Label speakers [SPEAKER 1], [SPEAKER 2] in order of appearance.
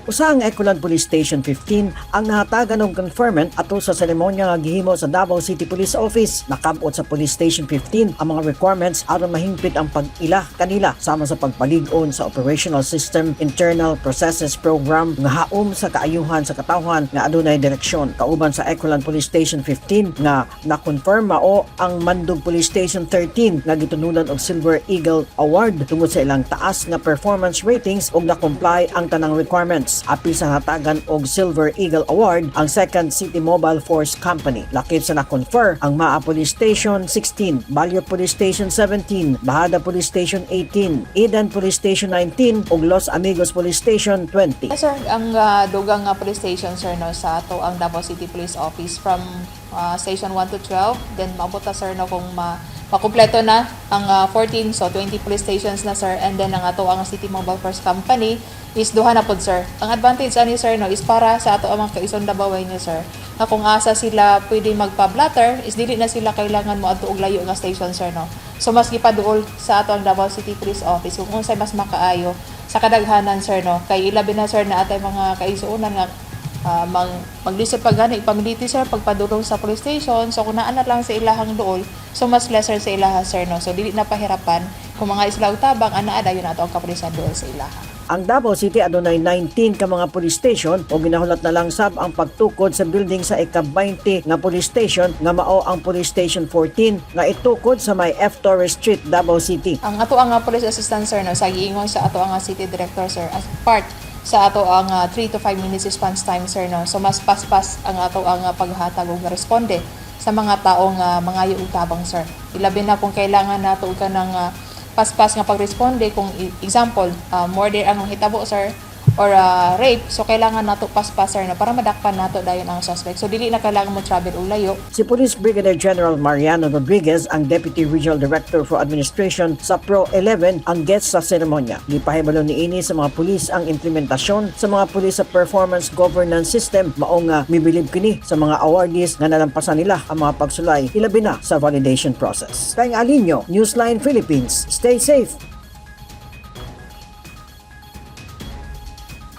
[SPEAKER 1] Usa ang Ecoland Police Station 15 ang nahatagan og conferment ato sa seremonya nga gihimo sa Davao City Police Office. Nakabot sa Police Station 15 ang mga requirements aron mahingpit ang pag-ila kanila, sama sa pagpalig-on sa operational system, internal processes program nga haom sa kaayuhan sa katawhan nga adunay direksyon. Kauban sa Ecoland Police Station 15 nga na-confirm mao ang Mandug Police Station 13 nga gitunulan og Silver Eagle Award tungod sa ilang taas nga performance ratings ug na-comply ang tanang requirements. Apil sa hatagan og Silver Eagle Award ang Second City Mobile Force Company. Lakip sa na-confer ang Maa Police Station 16, Balyo Police Station 17, Bahada Police Station 18, Eden Police Station 19 ug Los Amigos Police Station 20.
[SPEAKER 2] Yes, sir, ang dugang nga police station, sir, no, sa ato ang Davao City Police Office from station 1 to 12, then maabot ta, sir, no, kung makumpleto na ang 14, so 20 police stations na, sir. And then ang ato ang City Mobile Force Company is duha na pod, sir. Ang advantage ani, sir, no, is para sa ato ang mga kaison Dabawenyo, sir, nga kung asa sila pwede magpa-blotter is dili na sila kailangan mo adto og layo nga station, sir, no. So mas gipaduol sa ato ang Davao City Police Office kung unsay mas makaayo sa kadaghanan, sir, no, kay ilabi na, sir, na atay mga kaigsuonan nga maglisod pag gani pamiliti, sir, pagpadulong sa police station. So kung naa na lang sa ilahang duol, so mas lesser sa ilaha, sir, no. So dili na pahirapan kung mga isla og tabang ana, dayon ato ang kapulisan duol sa ilaha.
[SPEAKER 1] Ang Davao City adunay 19 ka mga police station o ginahulat na lang sab ang pagtukod sa building sa ika-20 nga police station nga mao ang Police Station 14 nga itukod sa may F. Torres Street, Davao City.
[SPEAKER 2] Ang ato ang police assistant, sir, no, sa giingon sa ato ang city director, sir, as part sa ato ang 3 to 5 minutes response time, sir, no. So mas paspas ang ato ang paghatag og responde sa mga taong mangayo og tabang, sir. Ilabi na kung kailangan nato og kanang paspas nga pagresponde kung example, murder ang hitabo, sir, or rape, so kailangan nato paspas, sir, no, para madakpan nato dayon ang suspect. So dili na kailangan mo travel og layo.
[SPEAKER 1] Si Police Brigadier General Mariano Rodriguez, ang Deputy Regional Director for Administration sa Pro 11, ang guest sa seremonya. Gipahibalo niini sa mga pulis ang implementasyon sa mga pulis sa Performance Governance System, mao nga mibilib kini sa mga awardees nga nalampasan nila ang mga pagsulay, ilabi na sa validation process. Peng Alinio, Newsline Philippines. Stay safe.